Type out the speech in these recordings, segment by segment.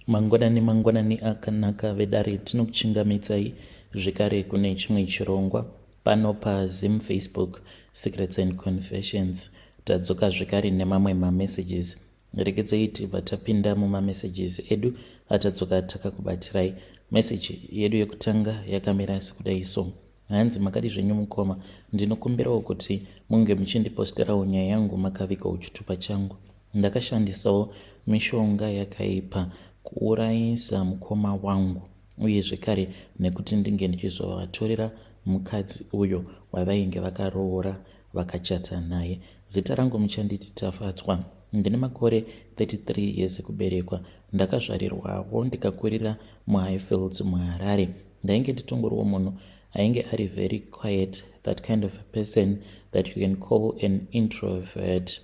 Mangwanani mangwanani akanaka vedare, tinokuchingamidzai zvekare kune chimwe chirongwa pano paZim Facebook Secrets and Confessions. Tadzoka zvekare nemamwe mamessages. Regedzai tibva tapinda mumamessages edu atadzoka takakubatirai. Message yedu yekutanga yakamira sekudai so. Hanzi makadi zvenyu mukoma, ndinokumbirawo kuti munge muchindiposterawo nyaya yangu makavigawo chitupa changu. Ndakashandisawo mishonga yakaipa kuurayisa mukoma wangu uye zvekare nekuti ndinge ndichizovatorera mukadzi uyo wavainge vakaroora vakachata naye. Zita rangu muchanditi Tafadzwa. Ndine makore 33 years ekuberekwa. Ndakazvarirwawo ndikakurira muHighfields muHarare. Ndainge nditongoriwo munhu ainge ari very quiet, that kind of a person that you can call an introvert,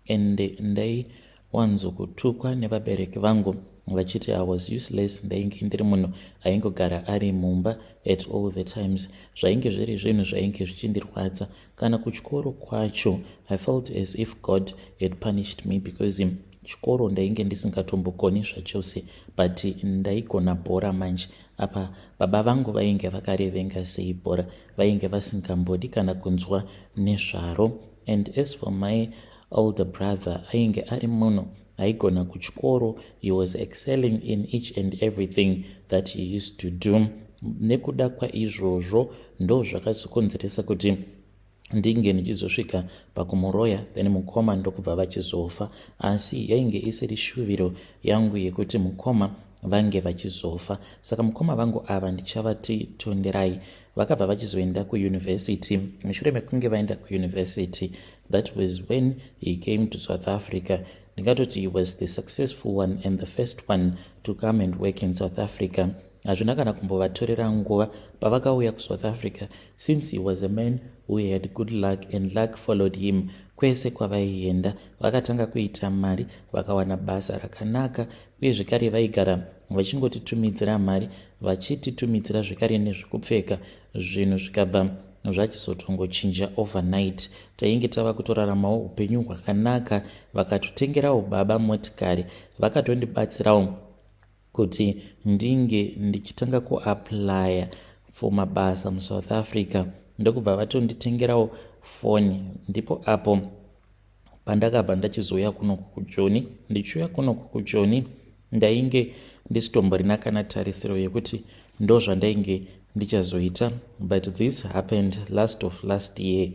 and ndaiwanzokutukwa nevabereki vangu vachiti I was useless. Ndainge ndiri munhu aingogara ari mumba at all the times. Zvainge zviri zvinhu zvainge zvichindirwadza. Kana kuchikoro kwacho, I felt as if God had punished me because chikoro ndainge ndisingatombogoni zvachose, but ndaigona bhora manje. Apa baba vangu vainge vakarivenga sei bhora, vainge vasingambodi kana kunzwa nezvaro. And as for my older brother, ainge ari munhu aigona kuchikoro. He was excelling in each and everything that he used to do. Nekuda kwaizvozvo ndo zvakazokonzeresa kuti ndinge ndichizosvika pakumuroya, then mukoma ndokubva vachizofa. Asi yainge isiri shuviro yangu yekuti mukoma vange vachizofa. Saka mukoma vangu ava ndichavati Tonderai. Vakabva vachizoenda kuyunivhesity. Mushure mekunge vaenda kuyunivhesity, that was when he came to South Africa. Ndingatoti he was the successful one and the first one to come and work in South Africa. Hazvina kana kumbovatorera nguva pavakauya kuSouth Africa, since he was a man who had good luck and luck followed him kwese kwavaienda. Vakatanga kuita mari, vakawana basa rakanaka, uye zvekare vaigara vachingotitumidzira mari, vachititumidzira zvekare nezvekupfeka. Zvinhu zvikabva zvachizotongochinja overnight. Tainge tava kutoraramawo upenyu hwakanaka. Vakatotengerawo baba motikari, vakatondibatsirawo kuti ndinge ndichitanga kuapplya for mabasa muSouth Africa, ndokubva vatonditengerawo foni. Ndipo apo pandakabva ndachizouya kunoku kuJoni. Ndichiuya kunoku kuJoni, ndainge ndisitomborina kana tarisiro yekuti ndo zvandainge ndichazoita, but this happened last of last year.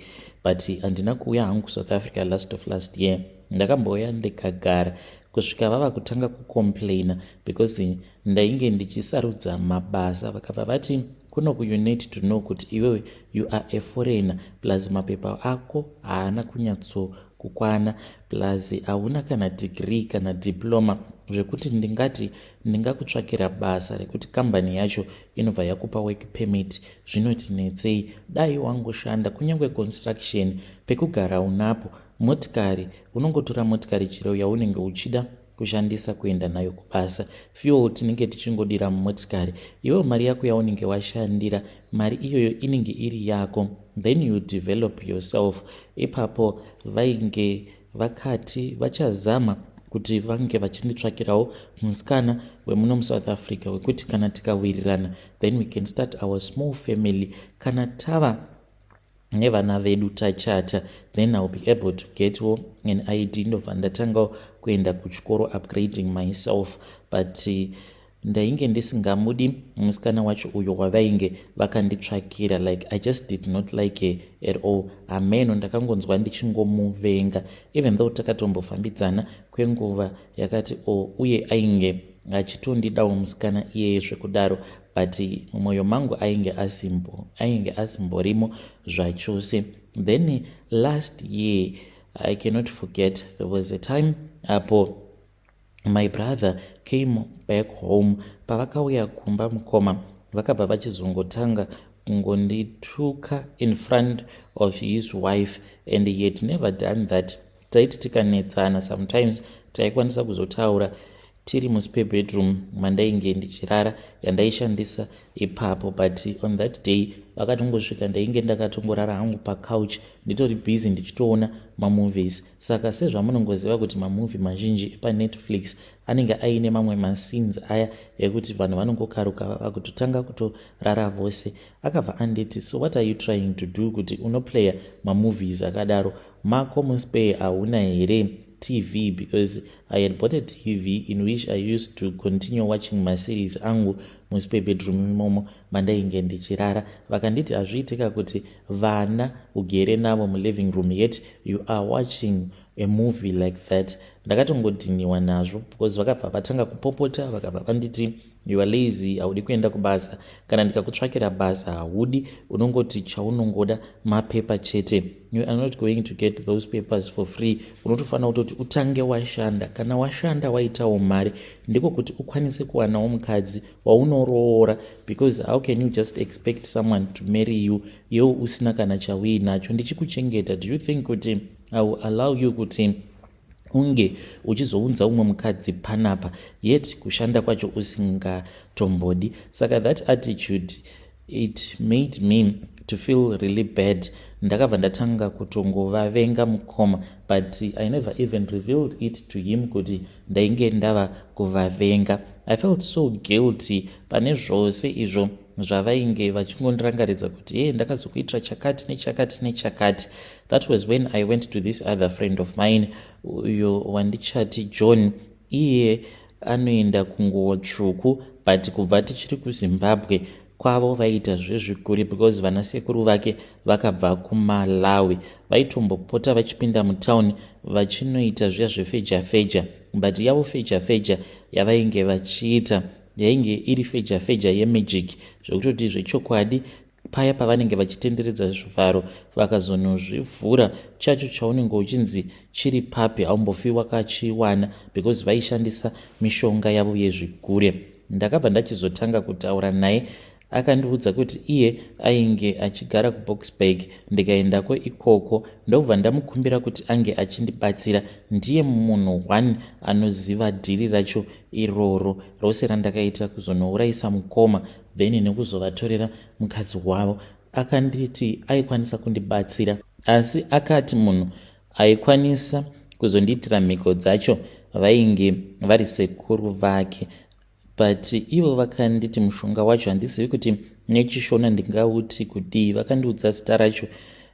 But handina kuuya hangu kuSouth Africa last of last year. Ndakambouya ndikagara kusvika vava kutanga kucomplaina because ndainge ndichisarudza mabasa. Vakabva vati kunoku you need to know kuti iwewe you are a foreigner, plus mapepa ako haana kunyatsokukwana, plus hauna kana degree kana diploma zvekuti ndingati ndingakutsvakira basa rekuti kambani yacho inobva yakupa work permit. Zvinotinetsei, dai wangoshanda kunyange construction. Pekugara unapo, motikari unongotora motikari chero yaunenge uchida kushandisa kuenda nayo kubasa. Fuel tinenge tichingodira mumotikari. Iwewo mari yako yaunenge washandira, mari iyoyo inenge iri yako, then you develop yourself. Ipapo vainge vakati vachazama kuti vange vachinditsvakirawo musikana wemuno muSouth Africa wekuti kana tikawirirana, then we can start our small family. Kana tava nevana vedu, tachata, then I will be able to getwo an ID, ndobva ndatangawo kuenda kuchikoro, upgrading myself. But ndainge ndisingamudi musikana wacho uyo wavainge vakanditsvakira. Like, I just did not like her at all. Ameno, ndakangonzwa ndichingomuvenga, even though takatombofambidzana kwenguva yakati o uye ainge achitondidawo musikana iyeye zvekudaro, but mumwoyo mangu ainge asimbo, ainge asimborimo zvachose. Then last year, I cannot forget, there was a time apo my brother came back home. Pavakauya kumba, mukoma vakabva vachizongotanga kungondituka in front of his wife, and he had never done that. Taiti tikanetsana sometimes, taikwanisa kuzotaura tiri muspare bedroom mandainge ndichirara, yandaishandisa ipapo, but on that day Vakatongosvika, ndainge ndakatongorara hangu pacouch, nditori busy ndichitoona mamovies. Saka sezvamunongoziva kuti mamovie mazhinji epaNetflix anenge aine mamwe mascenes aya ekuti vanhu vanongokaruka vakutotanga kutorara vose. Akabva anditi, "So what are you trying to do, kuti unoplaya mamovies akadaro? Mako muspare hauna here TV?" Because I had bought a TV in which I used to continue watching maseries angu muspare bedroom imomo mandainge ndichirara. Vakanditi, "Hazviitika kuti vana ugere navo muliving room, yet you are watching a movie like that." Ndakatongodhiniwa nazvo because vakabva vatanga kupopota. Vakabva vanditi, "You are lazy, haudi kuenda kubasa. Kana ndikakutsvakira basa haudi, unongoti chaunongoda mapepa chete. You are not going to get those papers for free. Unotofanira kutoti utange washanda. Kana washanda, waitawo mari, ndiko kuti ukwanise kuwanawo mukadzi waunoroora, because how can you just expect someone to marry you iwe usina kana chauinacho? Ndichikuchengeta, do you think kuti I will allow you kuti unge uchizounza umwe mukadzi panapa, yet kushanda kwacho usingatombodi?" Saka that attitude, it made me to feel really bad. Ndakabva ndatanga kutongovavenga mukoma, but I never even revealed it to him kuti ndainge ndava kuvavenga. I felt so guilty pane zvose izvo zvavainge vachingondirangaridza kuti, "Ye, ndakazokuitira chakati nechakati nechakati." That was when I went to this other friend of mine, uyo wandichati John. Iye anoenda kunguo tsvuku, but kubva tichiri kuZimbabwe kwavo vaiita zvezvikuri, because vanasekuru vake vakabva kuMalawi. Vaitombopota vachipinda mutauni vachinoita zviya zvefeja feja, but yavo feja feja yavainge vachiita yainge iri feja feja yemagic, zvekutoti zvechokwadi paya pavanenge vachitenderedza zvivharo, vakazonozvivhura, chacho chaunenge uchinzi chiri papi haumbofi wakachiwana, because vaishandisa mishonga yavo yezvigure. Ndakabva ndachizotanga kutaura naye. Akandiudza kuti iye ainge achigara kuBoksburg. Ndikaendako ikoko, ndobva ndamukumbira kuti ange achindibatsira. Ndiye munhu one anoziva dhiri racho iroro rose randakaita kuzonourayisa mukoma, then nekuzovatorera mukadzi wavo. Akanditi aikwanisa kundibatsira, asi akati munhu aikwanisa kuzondiitira mhiko dzacho vainge vari sekuru vake. But ivo vakanditi mushonga wacho, handizivi kuti nechiShona ndingauti kudii. Vakandiudza zita racho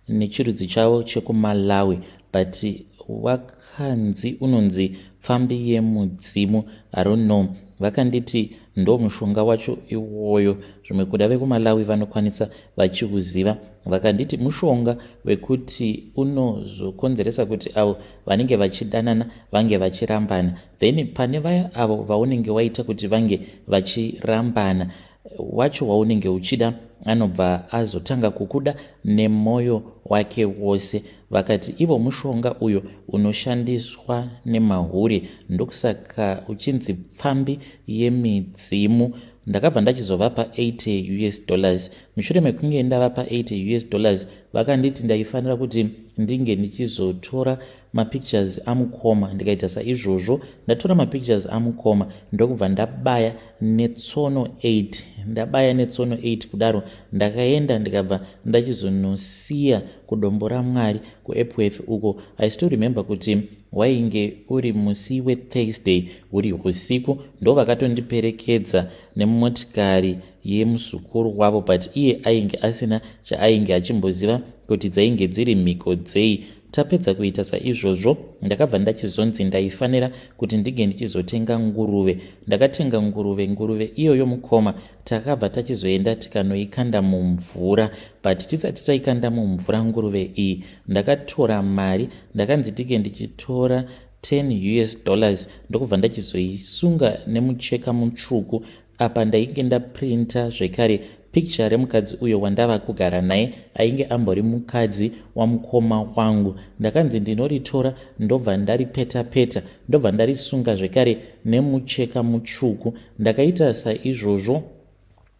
nechirudzi chavo chekuMalawi, but wakanzi unonzi pfambi yemudzimu. I don't know. Vakanditi ndo mushonga wacho iwoyo. Zvimwe kuda vekuMalawi vanokwanisa vachiuziva. Vakanditi mushonga wekuti unozokonzeresa kuti avo vanenge vachidanana vange vachirambana, then pane vaya avo vaunenge waita kuti vange vachirambana, wacho waunenge uchida anobva azotanga kukuda nemwoyo wake wose. Vakati ivo mushonga uyo unoshandiswa nemahuri, ndokusaka uchinzi pfambi yemidzimu. Ndakabva ndachizovapa 80 US dollars. Mushure mekunge ndavapa 80 US dollars, vakanditi ndaifanira kuti ndinge ndichizotora mapictures amukoma. Ndikaita saizvozvo, ndatora mapictures amukoma, ndokubva ndabaya netsono 8. Ndabaya netsono 8 kudaro, ndakaenda ndikabva ndachizonosiya kuDombo raMwari kuEpworth uko. I still remember kuti wainge uri musi weThursday, uri usiku. Ndo vakatondiperekedza nemotikari yemusukuru wavo, but iye ainge asina chaainge achimboziva kuti dzainge dziri mhiko dzei. Tapedza kuita saizvozvo, ndakabva ndachizonzi ndaifanira kuti ndinge ndichizotenga nguruve. Ndakatenga nguruve. Nguruve iyoyo, mukoma, takabva tachizoenda tikanoikanda mumvura. But tisati taikanda mumvura nguruve iyi, ndakatora mari. Ndakanzi ndinge ndichitora 10 US dollars, ndokubva ndachizoisunga nemucheka mutsvuku. Apa ndainge ndaprinta zvekare picture remukadzi uyo wandava kugara naye, ainge ambori mukadzi wamukoma wangu. Ndakanzi ndinoritora, ndobva ndaripeta peta, ndobva ndarisunga zvekare nemucheka mutsvuku. Ndakaita saizvozvo,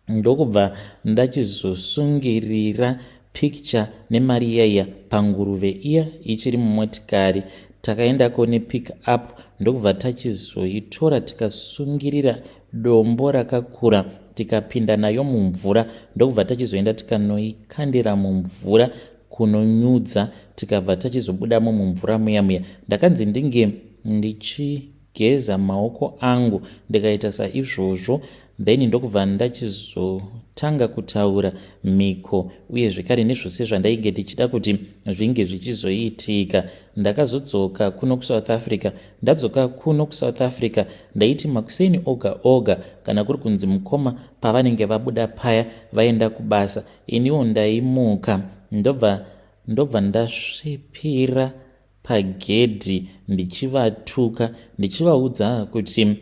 ndokubva ndachizosungirira picture nemari iyaiya panguruve iya ichiri mumotikari. Takaendako nepick up, ndokubva tachizoitora, tikasungirira dombo rakakura. Tikapinda nayo mumvura, ndokubva tachizoenda tikanoikandira mumvura kunonyudza. Tikabva tachizobudamo mumvura muya muya. Ndakanzi ndinge ndichigeza maoko angu, ndikaita saizvozvo. Then ndokubva ndachizotanga kutaura mhiko uye zvekare nezvose zvandainge ndichida kuti zvinge zvichizoitika. Ndakazodzoka kuno kuSouth Africa. Ndadzoka kuno kuSouth Africa, ndaiti makuseni oga oga, kana kuri kunzi mukoma pavanenge vabuda paya vaenda kubasa, iniwo ndaimuka, ndobva ndasvipira pagedhi ndichivatuka, ndichivaudza kuti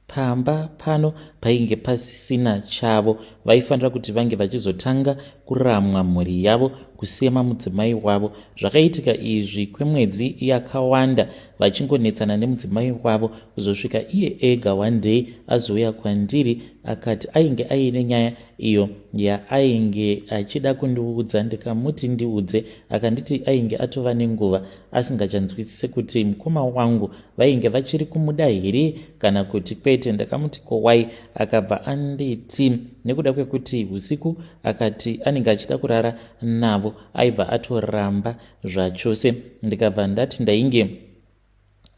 pamba pano painge pasisina chavo. Vaifanira kuti vange vachizotanga kuramwa mhuri yavo, kusema mudzimai wavo. Zvakaitika izvi kwemwedzi yakawanda, vachingonetsana nemudzimai wavo, kuzosvika iye ega one day azouya kwandiri akati ainge aine nyaya iyo yaainge achida kundiudza. Ndikamuti ndiudze. Akanditi ainge atova nenguva asingachanzwisise kuti mukoma wangu vainge vachiri kumuda here kana kuti kwete. Ndakamuti, "Ko why?" Akabva anditi nekuda kwekuti usiku akati anenge achida kurara navo, aibva atoramba zvachose. Ndikabva ndati ndainge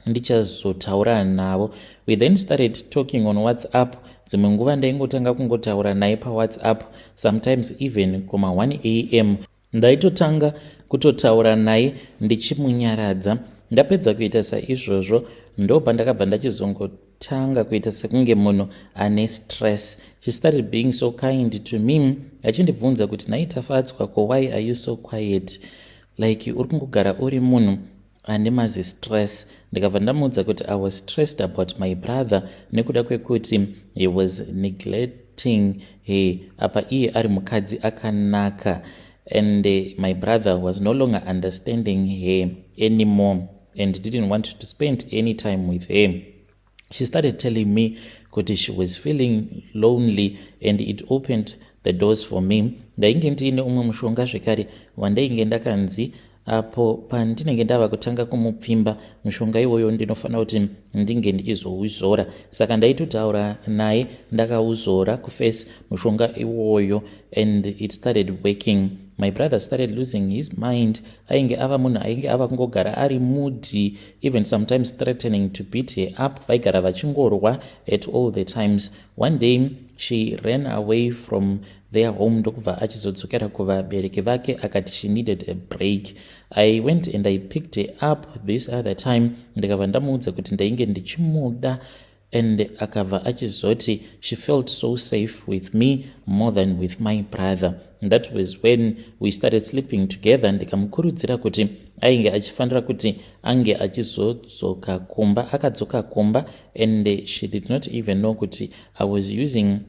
ndichazotaura navo. We then started talking on WhatsApp. Dzimwe nguva ndaingotanga kungotaura naye paWhatsApp, sometimes even kuma 1 a.m. ndaitotanga kutotaura naye ndichimunyaradza. Ndapedza kuita saizvozvo, ndopandakabva ndachizongotanga kuita sekunge munhu ane stress. She started being so kind to me, achindibvunza kuti, "Nhai Tafadzwa, ko why are you so quiet? Like uri kungogara uri munhu ane mazi stress." Ndikabva ndamuudza kuti I was stressed about my brother nekuda kwekuti he was neglecting her, apa iye ari mukadzi akanaka, and my brother was no longer understanding her anymore and didn't want to spend any time with her. She started telling me kuti she was feeling lonely, and it opened the doors for me. Ndainge ndiine umwe mushonga zvekare wandainge ndakanzi apo pandinenge ndava kutanga kumupfimba, mushonga iwoyo ndinofanira kuti ndinge ndichizouzora. Saka ndaitotaura naye ndakauzora kuface mushonga iwoyo, and it started working. My brother started losing his mind. Ainge ava munhu ainge ava kungogara ari moody, even sometimes threatening to beat her up. Vaigara vachingorwa at all the times. One day she ran away from their home, ndokubva achizodzokera kuvabereki vake. Akati she needed a break. I went and I picked her up this other time. Ndikabva ndamuudza kuti ndainge ndichimuda, and akabva achizoti she felt so safe with me more than with my brother. That was when we started sleeping together. Ndikamukurudzira kuti ainge achifanira kuti ange achizodzoka kumba. Akadzoka kumba, and she did not even know kuti I was using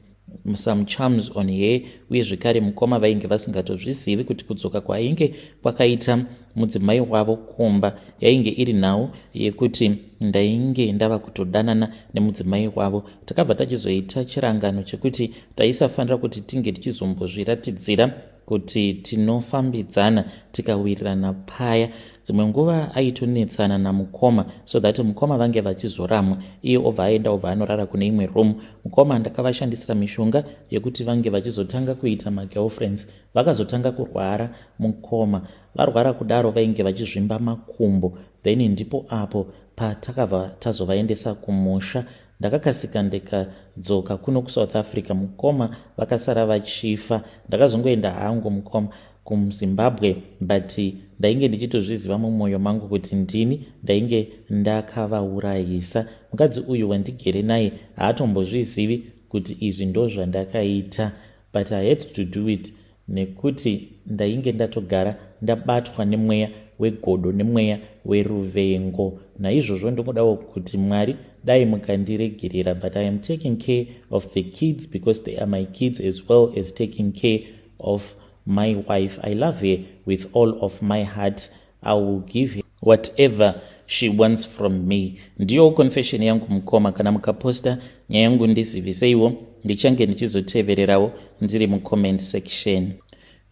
some charms on her. Uye zvekare mukoma vainge vasingatozvizivi kuti kudzoka kwainge kwakaita mudzimai wavo kumba yainge iri nhau yekuti ndainge ndava kutodanana nemudzimai wavo. Takabva tachizoita chirangano chekuti taisafanira kuti tinge tichizombozviratidzira kuti tinofambidzana. Tikawirirana paya. Dzimwe nguva aitonetsana namukoma so that mukoma vange vachizoramwa, iye obva aenda, obva anorara kune imwe room. Mukoma ndakavashandisira mishonga yekuti vange vachizotanga kuita magirlfriends. Vakazotanga kurwara mukoma. Varwara kudaro, vainge vachizvimba makumbo. Then ndipo apo patakabva tazovaendesa kumusha. Ndakakasika ndikadzoka kuno kuSouth Africa. Mukoma vakasara vachifa. Ndakazongoenda hangu mukoma kuZimbabwe, but ndainge ndichitozviziva mumwoyo mangu kuti ndini ndainge ndakavaurayisa. Mukadzi uyu wandigere naye haatombozvizivi kuti izvi ndo zvandakaita, but I had to do it nekuti ndainge ndatogara ndabatwa nemweya wegodo nemweya weruvengo. Naizvozvo ndinodawo kuti Mwari dai mukandiregerera, but I am taking care of the kids because they are my kids, as well as taking care of my wife. I love her with all of my heart. I will give her whatever she wants from me. Ndiyo confession yangu mukoma. Kana mukaposta nyaya yangu, ndiziviseiwo, ndichange ndichizotevererawo ndiri mucomment section.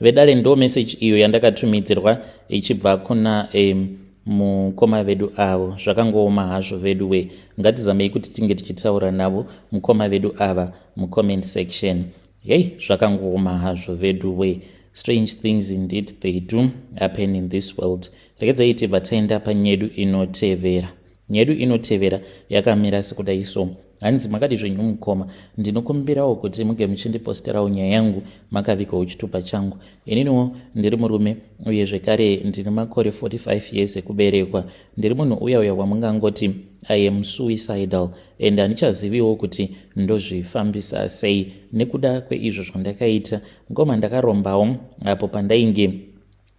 Vedare, ndo message iyo yandakatumidzirwa ichibva kuna mukoma vedu avo. Zvakangooma hazvo vedu we. Ngatizamei kuti tinge tichitaura navo mukoma vedu ava mucomment section. Yei, zvakangooma hazvo vedu we. Strange things indeed, they do happen in this world. Regedzai tibva taenda panyedu inotevera. Nyedu inotevera yakamira sekudai so. Hanzi, "Makadi zvenyu mukoma? Ndinokumbirawo kuti muge muchindiposterawo nyaya yangu makavigawo chitupa changu. Ininiwo ndiri murume uye zvekare ndine makore 45 years ekuberekwa. Ndiri munhu uya uya wamungangoti I am suicidal and handichaziviwo kuti ndozvifambisa sei nekuda kweizvo zvandakaita. Ngoma ndakarombawo apo pandainge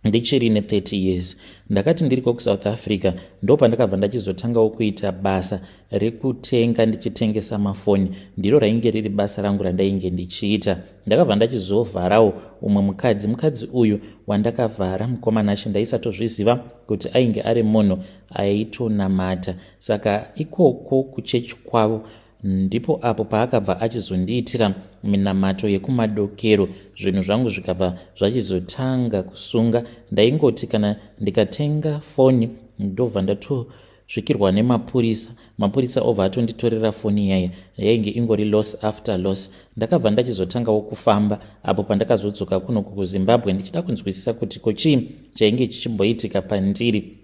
ndichiri ne30 years. Ndakati ndiriko kuSouth Africa, ndo pandakabva ndachizotangawo kuita basa rekutenga ndichitengesa mafoni. Ndiro rainge riri basa rangu randainge ndichiita. Ndakabva ndachizovharawo umwe mukadzi. Mukadzi uyu wandakavhara, mukomanashi, ndaisatozviziva kuti ainge ari munhu aitonamata. Saka ikoko kuchechi kwavo ndipo apo paakabva achizondiitira minamato yekumadokero, zvinhu zvangu zvikabva zvachizotanga kusunga. Ndaingoti kana ndikatenga foni, ndobva ndatosvikirwa nemapurisa. Mapurisa obva atonditorera foni yaya. Yainge ingori loss after loss. Ndakabva ndachizotangawo kufamba apo pandakazodzoka kuno kuZimbabwe, ndichida kunzwisisa kuti ko chii chainge chichimboitika pandiri,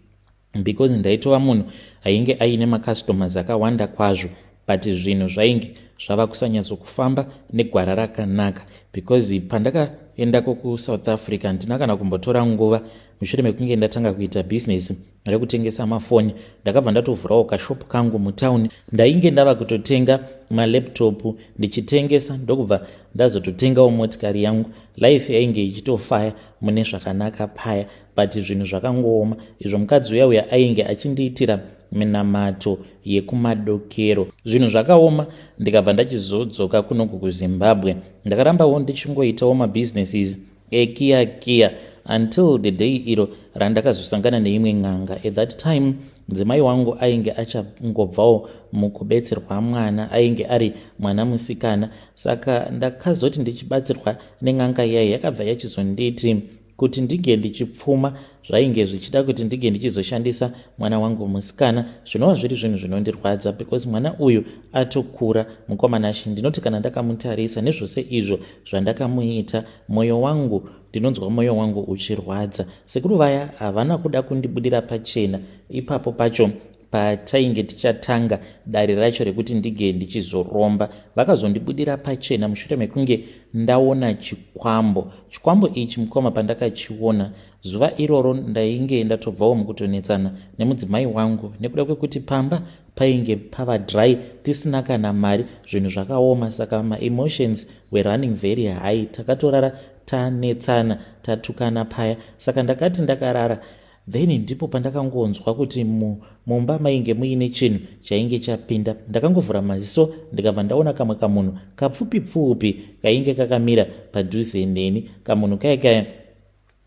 because ndaitova munhu ainge aine macustomers akawanda kwazvo, but zvinhu zvainge zvava kusanyatsokufamba negwara rakanaka, because pandakaendako kuSouth Africa, handina kana kumbotora nguva mushure mekunge ndatanga kuita bhizinesi rekutengesa mafoni, ndakabva ndatovhurawo kashopu kangu mutauni. Ndainge ndava kutotenga malaptop ndichitengesa, ndokubva ndazototengawo motikari yangu. Life yainge ichitofaya mune zvakanaka paya, but zvinhu zvakangooma izvo. Mukadzi uya uya ainge achindiitira minamato yekumadokero, zvinhu zvakaoma. Ndikabva ndachizodzoka kunoku kuZimbabwe. Ndakarambawo ndichingoitawo mabusinesses ekiya kiya until the day iro randakazosangana neimwe n'anga. At that time mudzimai wangu ainge achangobvawo mukubetserwa mwana, ainge ari mwana musikana. Saka ndakazoti ndichibatsirwa nen'anga iyai, yakabva yachizonditi kuti ndinge ndichipfuma, zvainge zvichida kuti ndinge ndichizoshandisa mwana wangu musikana, zvinova zviri zvinhu zvinondirwadza, because mwana uyu atokura, mukomanashi. Ndinoti kana ndakamutarisa nezvose izvo zvandakamuita, mwoyo wangu, ndinonzwa mwoyo wangu uchirwadza. Sekuru vaya havana kuda kundibudira pachena ipapo pacho patainge tichatanga dare racho rekuti ndinge ndichizoromba. Vakazondibudira pachena mushure mekunge ndaona chikwambo. Chikwambo ichi, mukoma, pandakachiona zuva iroro, ndainge ndatobvawo mukutonetsana nemudzimai wangu nekuda kwekuti pamba painge pava dry, tisina kana mari, zvinhu zvakaoma. Saka maemotions were running very high. Takatorara tanetsana, tatukana paya. Saka ndakati ndakarara, then ndipo pandakangonzwa kuti mumba mainge muine chinhu chainge chapinda. Ndakangovhura maziso, ndikabva ndaona kamwe kamunhu kapfupi pfupi kainge kakamira padhuze neni. Kamunhu kaya kaya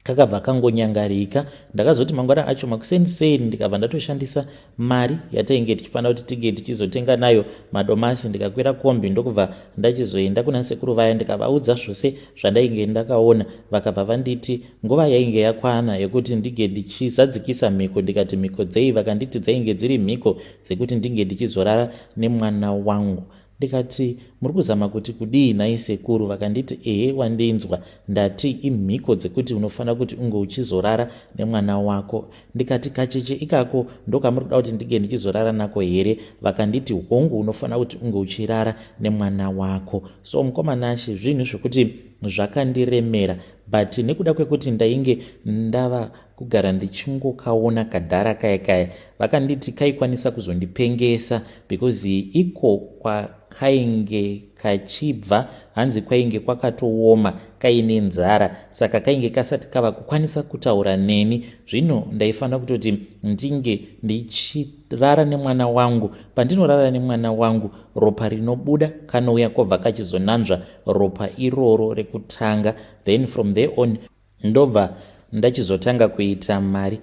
kakabva kangonyangarika. Ndakazoti mangwana acho makuseniseni, ndikabva ndatoshandisa mari yatainge tichifanira kuti tinge tichizotenga nayo madomasi, ndikakwira kombi, ndokubva ndachizoenda kuna sekuru vaya, ndikavaudza zvose zvandainge ndakaona. Vakabva vanditi nguva yainge yakwana yekuti ndinge ndichizadzikisa mhiko. Ndikati, "Mhiko dzei?" Vakanditi dzainge dziri mhiko dzekuti ndinge ndichizorara nemwana wangu. Ndikati, "Muri kuzama kuti kudii nhai sekuru?" Vakanditi, "Ehe, wandinzwa. Ndati imhiko dzekuti unofanira kuti unge uchizorara nemwana wako." Ndikati, "Kacheche ikako ndokamuri kuda kuti ndinge ndichizorara nako here?" Vakanditi, "Hongu, unofanira kuti unge uchirara nemwana wako." So mukomanashe, zvinhu zvekuti zvakandiremera, but nekuda kwekuti ndainge ndava kugara ndichingokaona kadhara kaya kaya, vakanditi kaikwanisa kuzondipengesa, because iko kwakainge kachibva, hanzi kwainge kwakatooma, kaine nzara, saka kainge kasati kava kukwanisa kutaura neni. Zvino ndaifanira kutoti ndinge ndichirara nemwana wangu. Pandinorara nemwana wangu, ropa rinobuda, kanouya kobva kachizonanzva ropa iroro rekutanga, then from there on ndobva ndachizotanga kuita mari.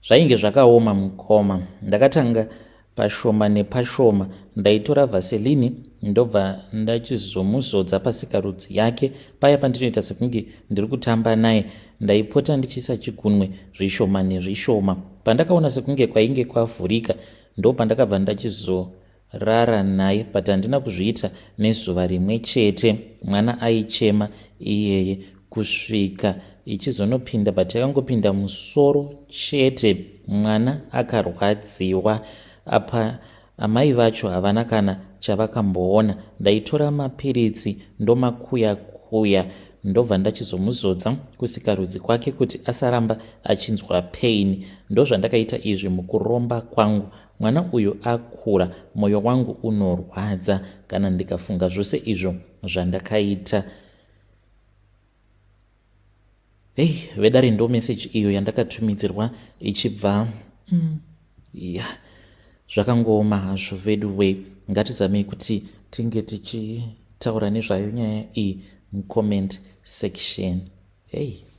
Zvainge zvakaoma, mukoma. Ndakatanga pashoma nepashoma. Ndaitora vaselini, ndobva ndachizomuzodza pasikarudzi yake. Paya pandinoita sekunge ndiri kutamba naye, ndaipota ndichiisa chigunwe zvishoma nezvishoma. Pandakaona sekunge kwainge kwavhurika, ndo pandakabva ndachizo Ndakarara naye but handina kuzviita nezuva rimwe chete. Mwana aichema iyeye kusvika ichizonopinda but yakangopinda musoro chete. Mwana akarwadziwa apa amai vacho havana kana chavakamboona. Ndaitora mapiritsi ndomakuya kuya ndobva ndachizomuzodza kusikarudzi kwake kuti asaramba achinzwa pain. Ndozvandakaita izvi mukuromba kwangu. Mwana uyu akura, moyo wangu unorwadza kana ndikafunga zvose izvo zvandakaita. Hey, vedare ndo message iyo yandakatumidzirwa ichibva ya zvakangooma hazvo veduwe. Ngatizamei kuti tinge tichitaura nezvayo nyaya iyi mucomment section. Hey.